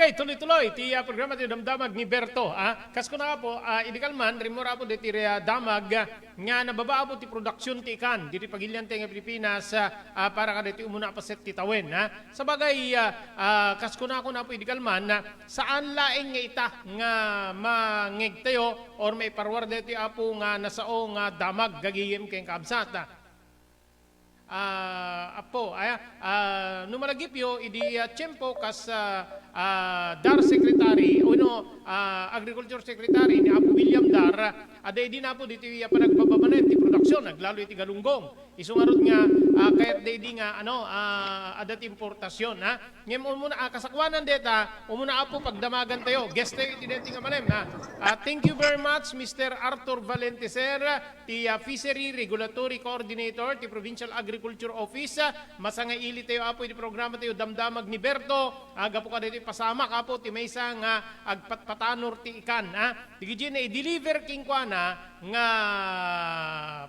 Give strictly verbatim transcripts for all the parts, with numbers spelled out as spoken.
Okay, tuloy-tuloy ti, ah, programa ti Damdamag ni Berto, ah. Kas kuna, Apo, ah, idi kalman, rimmuar, Apo, deti, ah, damag, ah, nga nababa, Apo, ti production ti ikan diti pagilian ti nga Pilipinas, ah, ah, para kadagiti umuna a paset ti tawen, ah. Sabagay, ah, ah, kas kunakon, Apo, idi kalman, ah, saan laeng nga ita nga mangngegtayo or maiparuar deti, Apo, nga nasao nga damag gagayem ken kaabsat, ah. Ah, Apo, aya, ah, no malagipyo, idi, ah, tiempo kas, ah, ah, DAR Secretary, wenno, ah, Agriculture Secretary ni Apo William Dar, adda idi, Apo, ditoy, ah, panagbababanen ti production, aglalo iti galunggong. Isu ngarud nga, ah, kayatda idi nga, ano, ah, adda ti importasion, ha? Ngem umuna, ah, kasakuanan deta, umuna, Apo, pagdamagantayo. Guest tayo iti deti nga malem, ha? Ah, thank you very much, Mister Arthur Valente, sir, ti, ah, Fishery Regulatory Coordinator ti Provincial Agriculture Office. Ah, masangaili tayo, Apo, iti programa tayo, Damdamag ni Berto. Ah, gapu kadaytoy pasamak, Apo, ti maysa nga agpatpatanor ti ikan, ha? Dagiti na i-deliver kenkuana nga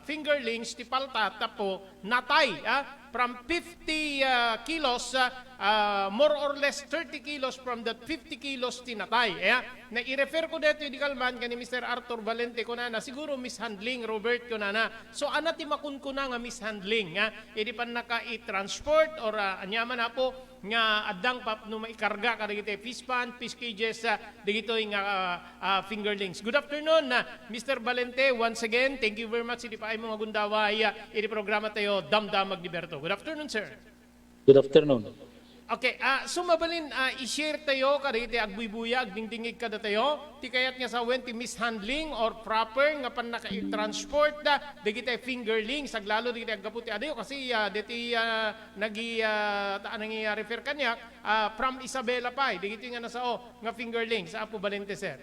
fingerlings ti paltat, Apo, natay, ah, from fifty, ah, kilos, ah, ah, more or less thirty kilos from that fifty kilos ti natay, eh, ah. Na i-refer ko daytoy idi kalman ken ni Mister Arthur Valente, kunana, siguro mishandling, Robert, kunana. So, ania ti makunkuna nga mishandling, ah, idi pannaka-i-transport or, ah, aniaman, Apo, nga addang pap-, no maikarga kadagiti fish pond, fish cages, ah, dagitoy nga, ah, ah, fingerlings. Good afternoon, ah, Mister Valente. Once again, thank you very much iti paaymo nga gundaway, ah, iti programa tayo, Damdamag ni Berto. Good afternoon, sir. Good afternoon. Okay, ah, so mabalin, ah, i-share tayo kadagiti agbuybuya, agdingdingig kadatayo, ti kayat nga sawen ti mishandling or proper nga pannaka-i-transport, ah, dagiti fingerlings, aglalo dagiti aggapu ti adayo, kasi, ah, deti, ah, nagi, ah, ta-, nangi-, ah, refer kaniak, ah, from Isabela pay, dagiti nga nasao nga fingerlings, Apo Valente, sir.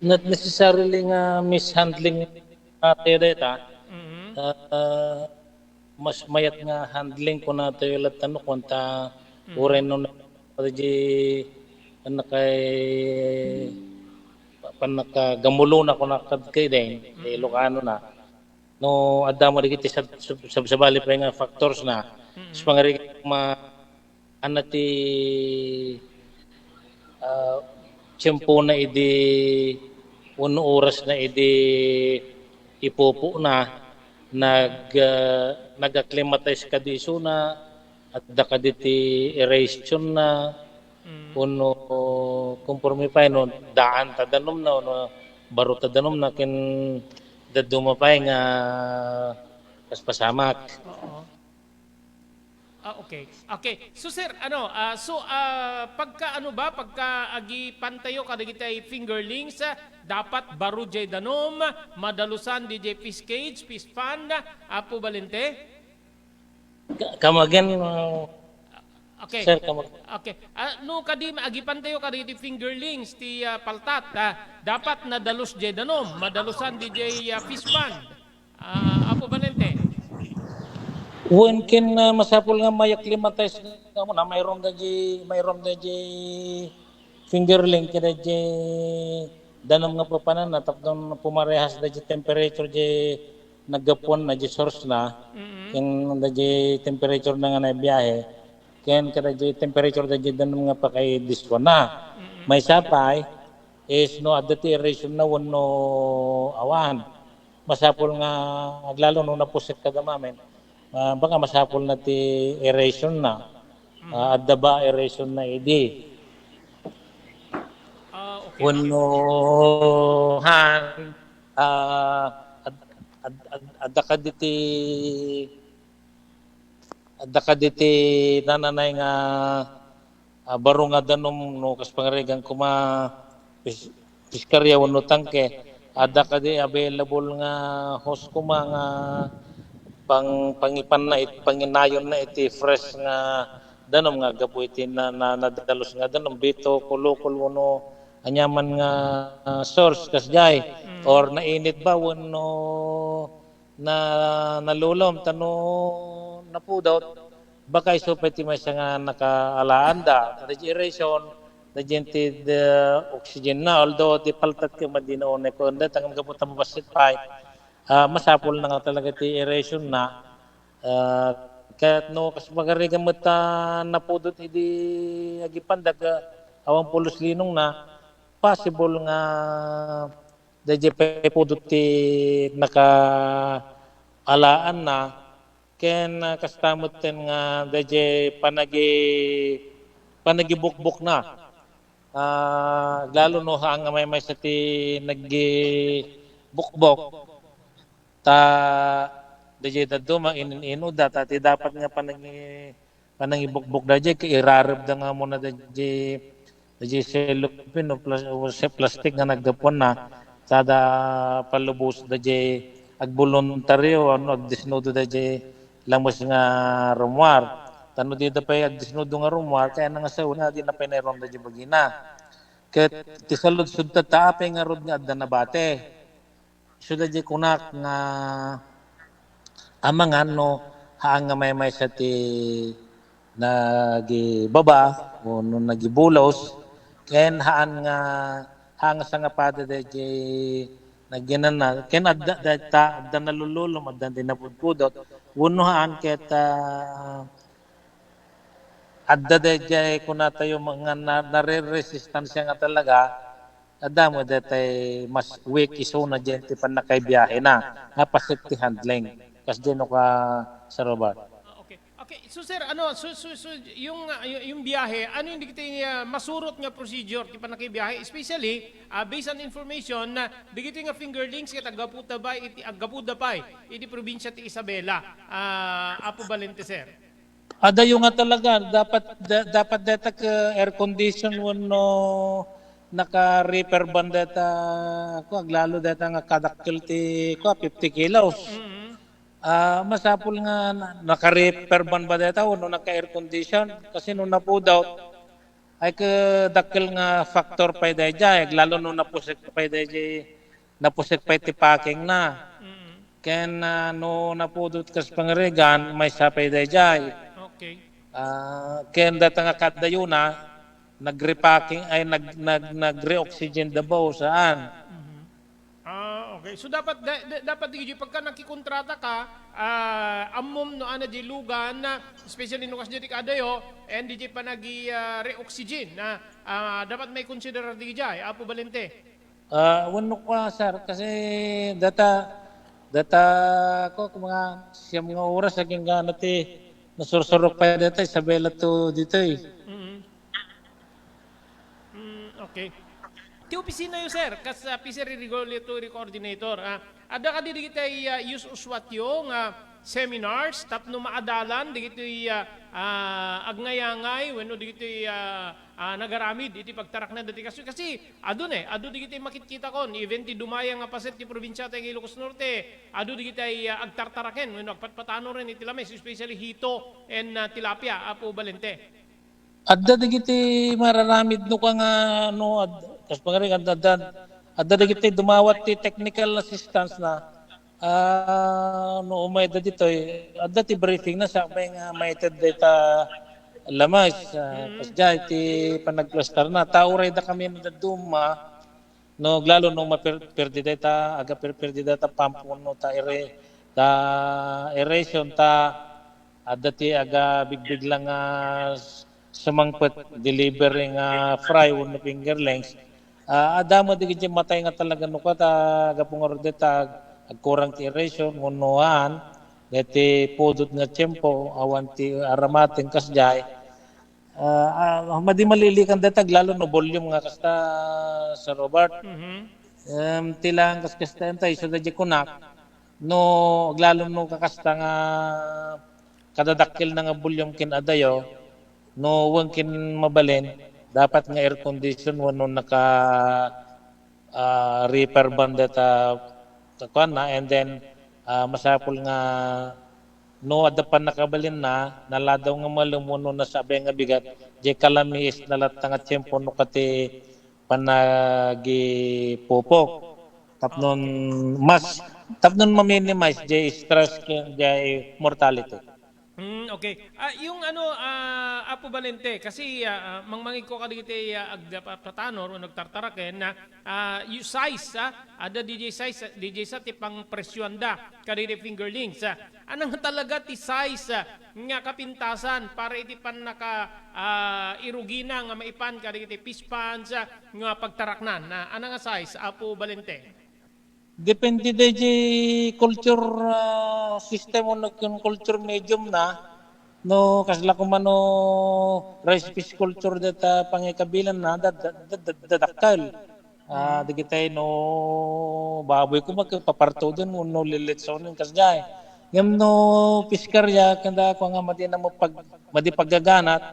Not necessarily nga mishandling tayo deta. Mhm. Ah, mas mayat nga handling kuna tayo latta no, kunta Mm. uray no na-, di pannakay-, pannakagamulona kuna kadkay din, Mm. Ilocano na. No, adda mo dagiti sab-, sab-, sabsabali pay nga factors na. Mm. Sa pangarigan ma-, ania ti, ah, tiempona idi wenno orasna idi ipupuna, nag-, ah, nag-acclimatize kadi isuna, adda kadi ti aerationna, Mm. wenno konforme pay no daan ta danumna wenno baro ta danumna ken dadduma pay nga paspasamak. Oo. Ah, okay. Okay. So, sir, ano, ah, so, ah, pagka, ano ba, pagka agipantayo kadagiti fingerlings, ah, dapat baro jay danum, madalusan di jay fish cage, fish pond, Apo Valente? Ka-, come again, uh, Okay. Sir, come again. Okay. Ah, no, kadi, agipantayo kadagiti fingerlings, ti, ah, paltat, ah, dapat nadalus jay danum, madalusan di jay, ah, fish pond. Ah, Apo Valente. Wen ken, ah, masapul nga may-acclimatize nga muna, mairum da di, mairum da di fingerling, kada di danum nga papananna, tapno pumarehas da di temperature di naggapuan na di source na, Mm-mm. Ken da di temperature na nga naibiahe, ken kada di temperature da di danum nga pakaidiskuan na. Mm-mm. Maysa pay, is no adda ti aeration na wenno awan. Masapul nga aglalo no napusit kada mamin. Ah, baka masapul na ti aeration na. Mm. Ah, adda ba aeration na idi? Ah, okay. Wenno han, ah, ad-, ad-, ad-, adda kaditi Adda kaditi nananay nga, ah, baro nga danum no kas pangarigan koma pis-, piskarya wenno tangke. Adda kadi available nga hose koma nga pang-, pangipanna it-, panginayonna iti fresh nga danum nga gapu iti na, na, nadalus nga danum, bito, kulukul wenno aniaman nga, ah, source kasdiay, Mm. or nainit ba wenno na nalulom ta no napudot, baka isu pay ti maysa nga nakaalaanda. Refrigeration, daydiay ti, the oxygen na. Although ti paltat ket madi na unay ko, anda, tangam gapu ta mabassit pay. Ah, masapul na nga talaga ti aeration na. Ah, ket no, kas pagarigan met ta napudot idi agipandak, ah, awan pulos linongna, possible nga daydiay pay pudot ti nakaalaanna, ken, ah, kasta metten nga daydiay panagi-, panagibukbokna. Ah, lalo no haan nga maymaysa ti nagibukbok, ta daydiay dadduma, inin-inutda, ta ti dapat nga panagi-, panangibukbok daydiay, ket irarebda nga umuna daydiay, daydiay cellophane o plas-, o se-, plastic nga naggapuanna, ta adda pallubos daydiay agboluntario, ano, agdesnudo daydiay lames nga rummuar. Ta no dida pay agdesnudo nga rummuar, kayatna nga sawen nga dina pay nairuar daydiay bagina. Ket ti saludsodta, ta apay ngarud nga adda nabati? Isu daydiay kunak nga amangan no haan nga maymaysa ti nagibaba wenno nagibulos, ken haan nga, haan nga sangapada daydiay nagyananna, ken adda, adda, adda nalululom, adda ti napudpudot, wenno haan ket, ah, adda daydiay kunatayo nga na-, nare-resistansya nga talaga, adda met daytay mas weak isuna diay ti pannakaibiyahena, nga paset ti handling. Kasdiay no ka, Sir Robert? Ah, okay. Okay. So, sir, ano, so, so, so, yung, ah, y-, yung biyahe, ano yung digiti, ah, masurot nga procedure ti pannakabiyahe, especially, ah, based on information na digiti nga fingerlings ket aggapuda pay iti, aggapuda pay iti probinsya ti Isabela, ah, Apo Valente, sir. Adayo nga talaga, dapat, da-, dapat deta ket air condition wenno naka-reefer ban deta, ako, aglalo deta nga kadakkel ti, ako, fifty kilos. Mm. Ah, masapul nga na-, naka-reefer ban ba deta wenno naka-air condition? Kasi no napudot, ay kadakkel nga factor pay daydiay, aglalo no napusek pay daydiay, napusek pay ti packing na. Mm. Ken, ah, no napudot kas pangarigan, maysa pay daydiay. Okay. Ah, ken dayta nga kaddayona, nag-repacking, ay, nag-, nag-, nag-re-oxygen da ba o saan? Mhm. Ah, okay. So, dapat, da-, da-, dapat diay pagka nakikontrata ka, ah, ammom no ania diay lugan, especially no kasdiay ti kaadayo, and diay panagi, ah, re-oxygen, ah, ah, dapat maikonsiderar diay, Apo Valente. Ah, wenno kua, sir, kasi dayta, dayta, ako, mga siyam nga oras, agingga ti nasursurok pay dayta, Isabela to ditoy. Mm. Mm, okay. Ti opisinayo, sir, kas, ah, fishery regulatory coordinator, ah, adda kadi digiti, ah, ius-usuatyo nga seminars tapno maadalan digiti, ah, ah, agnayangay wenno digiti, ah, ah, nagaramid iti pagtarakna dati kastoy. Kasi adu ne, adu digiti makitkitakon, even ti dumaya nga paset ti probinsiata nga Ilocos Norte, adu digiti, ah, agtartaraken wenno agpatpatanoren iti lames, especially hito and, ah, tilapia, Apo Valente. Adda dagiti mararamid no ka nga, no, ad-, kas pangari, adda, adda, adda dagiti dumawat ti technical assistance na, ah, no umay da ditoy, adda ti briefing na sa may nga maited dayta lamas, ah, mm, kasdiay ti panagplastar na. Ta uray da kami madadduma, no, lalo no maper-, perdi dayta, aga per-, perdi dayta pump wenno ta ere-, ta aeration ta adda ti aga bigbigla nga s-, sumangpet delivery nga fry wenno fingerlings. Ah, adda met dagiti matay nga talaga no kua ta gapu ngarud dayta ag-, agkurang ti aeration wenno haan, dayta pudot nga tiempo, awan ti aramaten kasdiay. Ah, ah, madi malilikan dayta aglalo no volume nga kasta, Sir Robert. Mhm. Em, ti lang kas kasta entay, isu daydiay kunak, no, aglalo no kakasta nga kadadakkelna nga volume ken adayo, no, wen ken mabalin, dapat nga air condition wenno naka, ah, reefer ban dayta, kuan na, and then, ah, masapul nga no adda pannakabalinna, naladaw nga malem wenno nasabay nga bigat, diay kalamiisna latta nga tiempo no kati panagipupok. Tapnon, okay, mas, tapnon ma-minimize diay stress ken diay mortality. Hmm, okay. Ah, yung ano, ah, Apo Valente, kasi, ah, ah, mangmangigko kadagiti, ah, agpapatanor o nagtartaraken na, ah, yung size, ah, ada D J size, D J sa ti pangpresyuanda kadagiti fingerlings, ah. Anang talaga ti size, ah, nga kapintasan para iti pannaka, ah, irugina nga maipan kadagiti fish ponds, ah, nga pagtaraknan? Ah, anang nga size, Apo Valente? Depende dayjay culture, ah, system wenno ken culture medium na. No kasla koma no rice fish culture dayta pangikabilanna, da-, da-, da-, da-, dadakkel. Ah, dagitay no baboy koma ket papartuden wenno liletsonen kasdiay. Ngem no piskarya, kanda kua nga madi na mapag-, madi paggaganat,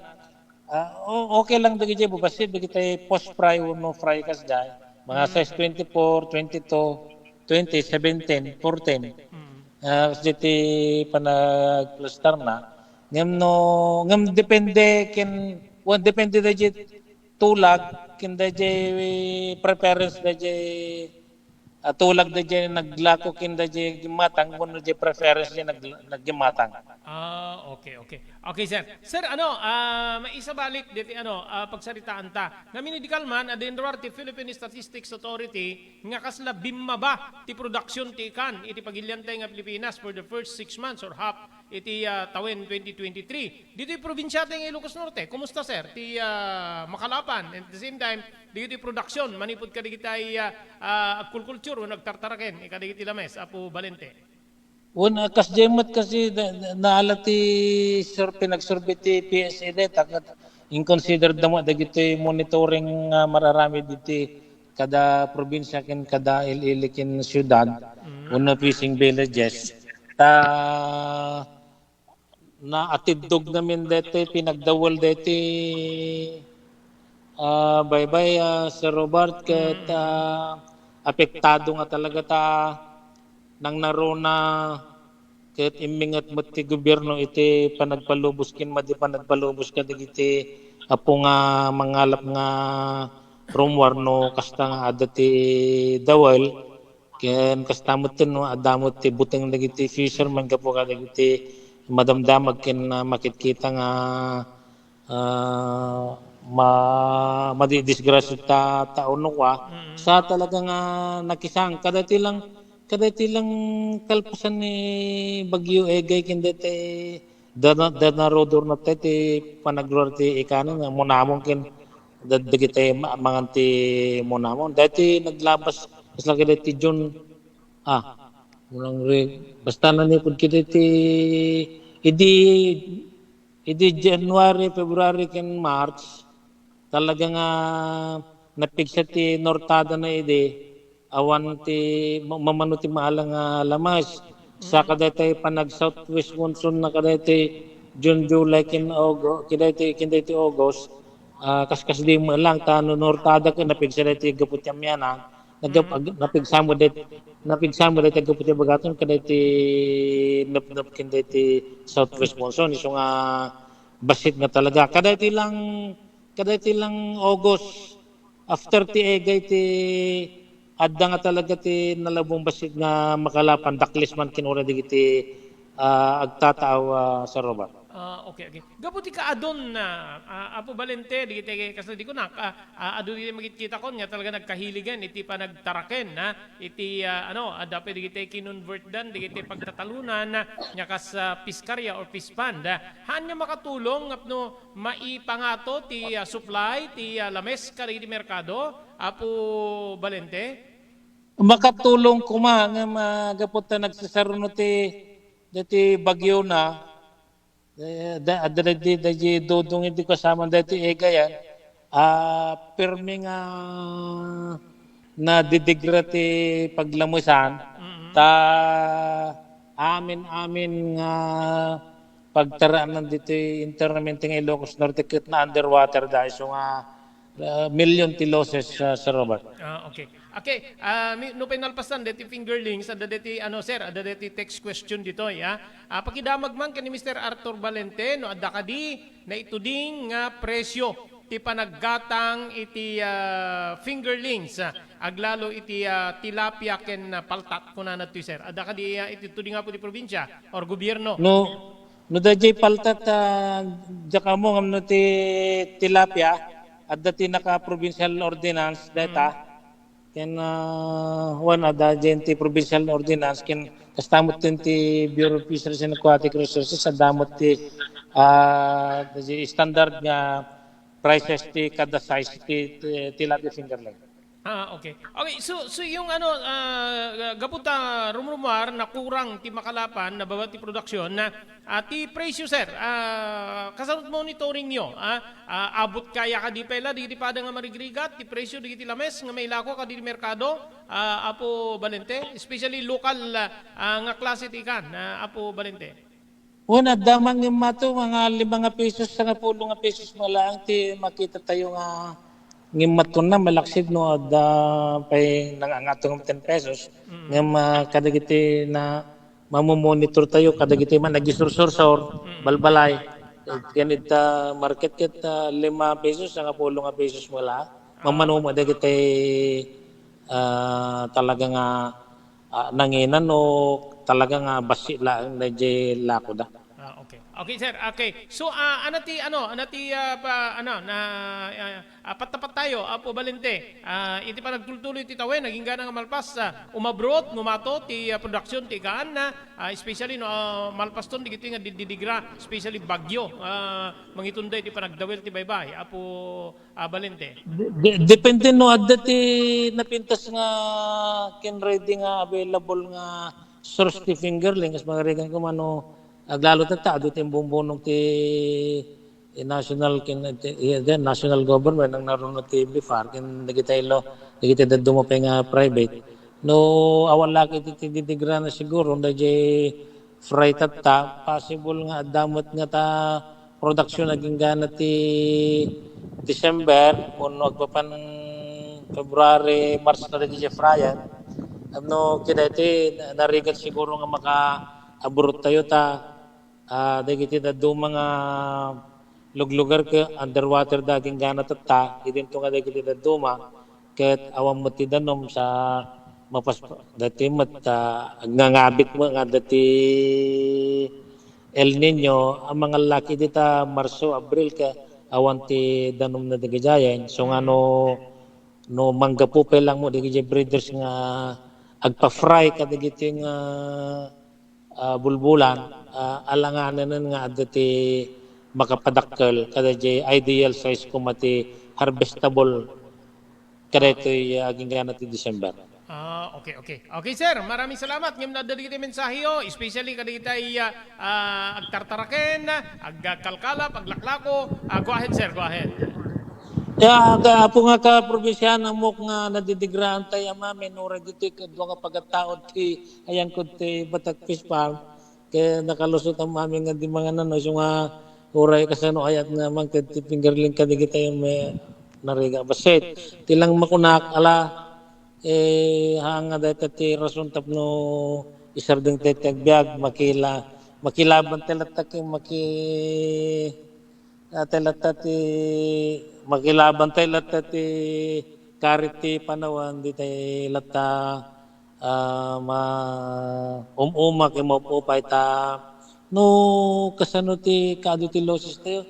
Ah, o-, okay lang dagiti babassit dagiti post fry wenno fry kasdiay. Mga size twenty-four, twenty-two, twenty, seventeen, fourteen. Mm. Ah, kasdiay ti panagplastarna. Ngem no, ngem depende ken, well, depende dagiti tulag, ken dagiti preference dagiti ah, tulag dayjay naglako ken dayjay gimmatang wenno dayjay preference dayjay nag-, naggimatang. Ah, okay, okay. Okay, sir. Sir, ano, ah, maisabali diti, ano, ah, pagsaritaan ta. Namini di kalman, adda inruar ti Philippine Statistics Authority nga kasla bimmaba ti production ti ikan iti pagiliantay nga Pilipinas for the first six months or half iti, ah, tawen twenty twenty-three. Ditoy probinsiata nga Ilocos Norte, kumusta, sir, ti, ah, makalapan? And at the same time, ditoy production, manipud kadagitay, ah, ah, agkulkultur o nagtartaraken kadagiti lames, Apo Valente? Wen, ah, kasdiay met kasi na-, na-, naala ti sur-, pinagsurvey ti P S A dayta, ket inconsider da met dagitoy monitoring nga mararamid iti kada probinsia ken kada il-ili ken siudad, mm, wenno fishing villages. Ta naatiddog namin deti, pinagdawel deti, ah, baybay, ah, Sir Robert, ket, mm, ah, apektado nga talaga ta nangnaruna ket imminget met ti gobierno iti panagpalubos ken madi panagpalubos kadagiti apo nga mangalap nga rumwar no kasta nga adda ti dawel. Ken kasta met no adda met ti buteng dagiti fisherman gapu kadagiti madamdamag ken, ah, makitkita nga, ah, ma-, madidisgrasya ta, ta unok, ah. Mm. Sa talaga nga nakisang, kadagiti lang, kadagiti lang kalpasan ni Bagyo Egay ken daytoy dana-, danarudor na ti panagruar ti ikanan nga munamon ken dagitay ma-, mangan ti munamon. Daytoy naglabas, kasla kadaytoy June, ah, unang re-, basta nanipud kadaytoy, idi, idi January, February, ken March, talaga nga napigsa ti nortada na idi, awan ti ma-, mamano ti maalang nga lamas. Sa kadaytoy panag southwest monsoon na kadaytoy June, July, ken Aug-, kadaytoy, kadaytoy August, ah, kaskasdi met lang ta no nortada ket napigsa daytoy gapu ti amianan, nagap-, ag-, napigsa met dayt-, napigsa met daytoy gapu ti bagaton kadaytoy nepnep ken daytoy southwest monsoon, isu nga bassit nga talaga. Kadaytoy lang, kadaytoy lang August, after ti Egay ti adda nga talaga ti nalabong bassit nga makalapan, dakles man ken uray dagiti, ah, agtataaw, ah, Sir Robert. Ah, okay, okay. Gapu ti kaadon na, ah, Apo Valente, dagiti kasla di kunak, ah, ah, adu dagiti makitkitakon nga talaga nagkahiligen iti panagtaraken, ha? Iti, ah, ano, adda pay dagiti kinonvertdan, dagiti pagtatalonan, ah, nga kas, ah, piskarya or fish pond, ah. Haan nga makatulong nga no maipangato ti, ah, supply ti, ah, lames kadagiti merkado, Apo Valente? Makatulong koma nga ma-, gapu ta nagsasaruno ti, dati bagyo na, eh, da-, adda daydi, daydi dudong iti kasama daydi Egay, ah, permi nga nadidigra ti paglamesan, mm-hmm, ta amin-amin nga pagtaraanan ditoy internamente nga Ilocos Norte ket na-underwater da isu nga, ah, million ti losses, ah, Sir Robert. Ah, okay. Okay, ah, mi-, no pinalpasan deti fingerlings, adda deti, ano, sir, adda deti text question ditoy, ah. Ah, pakidamag man ken ni Mister Arthur Valente, no adda kadi naituding nga presyo ti panaggatang iti, ah, fingerlings, ah, aglalo iti, ah, tilapia ken, ah, paltat, kunana ditoy, sir. Adda kadi, ah, ituding nga po ti probinsia or gobierno? No, No dayjay palta ta, diak ammo ngem no ti tilapia, adda ti naka-provincial ordinance dayta. Ken, ah, wen, adda dayjay ti provincial ordinance, ken kasta met ti Bureau of Fisheries and Aquatic Resources, adda met ti, ah, dayjay standard nga prices ti kada size ti, ti tilapia fingerling. Ah, okay. Okay, so, so yung ano, ah, gapu ta rumrumuar, nakurang ti makalapan, nababa ti production, na, ah, ti presyo, sir, ah, kasano monitoring nyo, ah, ah, abot kaya kadi pay la, dagiti pada nga marigrigat, ti presyo, dagiti lames, nga mailako kadi merkado, ah, Apo Valente, especially local, ah, ah, nga klase ti ikan, ah, Apo Valente. Wen, adda man ngem mato, mga lima nga pesos, sangapulo nga pesos mo laeng ti makita tayo nga ngem mato na malaksid no adda pay nangangato nga ten pesos. Mm. Ngem, ah, kadagiti na mamomonitor tayo, kadagiti man nagisursur-sor, Mm. balbalay. Ken ita market ket, ah, lima pesos, sangapulo nga pesos mo la. Ah. Mamano mo dagiti, ah, talaga nga ah, nanginan no talaga nga bassit laeng dayjay lakoda. Ah, okay. Okay, sir. Okay. So, ah, ano ti, ano, ano ti, ah, pa, ano, na, ah, ah, patapatayo, Apo Valente. Ah, iti panagtultuloy ti tawen, naging gana nga malpas, ah, umabroad, no mato, ti, ah, production, ti ikan, na, ah, especially, no, ah, malpas ton, digiti nga dididigra, especially Baguio, ah, mangitunda iti panagdawel ti baybay, Apo Ah, Valente. De-, de-, depende no adda ti napintas nga ken ready nga available nga source ti fingerling, kas mangarigan ko mano aglalo ta adu ti imbumbunong ti, ti national ken ti, ti national government ang naruno ti BFAR ken dagiti lo, dagiti dadduma pay nga private. No awan la ket ti didigrana siguro dayjay fry tatta, possible nga adda met nga ta production agingga na ti December, wenno agpapan February, March na dagiti fry-an. Tapno kidaytoy, na-, narigat siguro nga maka-abroad tayo ta, ah, dagiti dadduma nga luglugar ket underwater da agingga na tatta, idinto nga dagiti dadduma, ket awan met ti danum sa mapas-, daytoy met, ah, agngangabit met nga adda ti El Niño, a mangallaki dita Marso, Abril, ket awan ti danum na dagidiayen. So nga no, no manggapu pay lang mo dagiti breeders nga agpa-fry kadagiti nga, ah, bulbulan, ah, alanganen nga adda ti makapadakkel kadagiti ideal size koma ti harvestable kadaytoy, ah, agingga na ti December. Ah, okay, okay. Okay, sir, maraming salamat. Ngem adda dagiti mensaheyo, especially kadagiti, ah, ah, agtartaraken, agkalkalap, aglaklako. Ah, go ahead, sir, go ahead. Ya, aga, apo nga ka probinsiano, ammok nga nadidigraan tay a mamin, uray ditoy kadua nga pagtaud ti ayangkod ti Batak Fish Farm. Ket nakalusot a mamin nga di mangan, no, isu nga uray kasano ayat nga mangted ti fingerling kadagiti narigat a bassit. Ti lang makunak, ala, eh, haan nga dayta ti rason tapno isardeng tay ti agbiag, makila-, makilaban tay latta ken maki-, ah, tay latta ti, makilaban tay latta ti karit ti panawen, di tay latta, ah, ma-, um-uma ken maupupay ta no kasano ti kaadu ti losses tayo,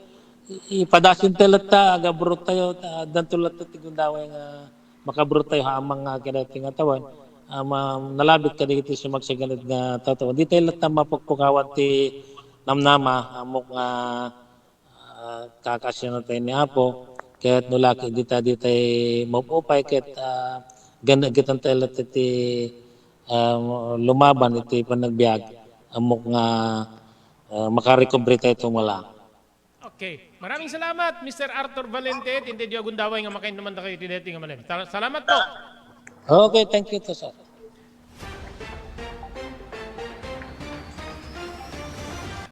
i-, ipadasin tay latta, agabroad tayo, ta addanto latta ti gundaway nga makabroad tayo haan nga kadaytoy nga tawen. Ah, ma-, nalabit kadagiti sumagsaganad nga tattao. Di tay latta mapukpukawan ti namnama, ammok nga, ah, kakaasianna tay ni Apo. Ket no la ket dita, di tay maupupay ket, ah, gannagetan tay latta ti, ah, lumaban iti panagbiag. Ammok nga, ah, makarecovery tayo tumala. Okay. Maraming salamat, Mister Arthur Valente. Intedyo a gundaway nga makainnuman dakayo iti daytoy nga malem. Sal-, salamat po. Okay, thank you to, sir.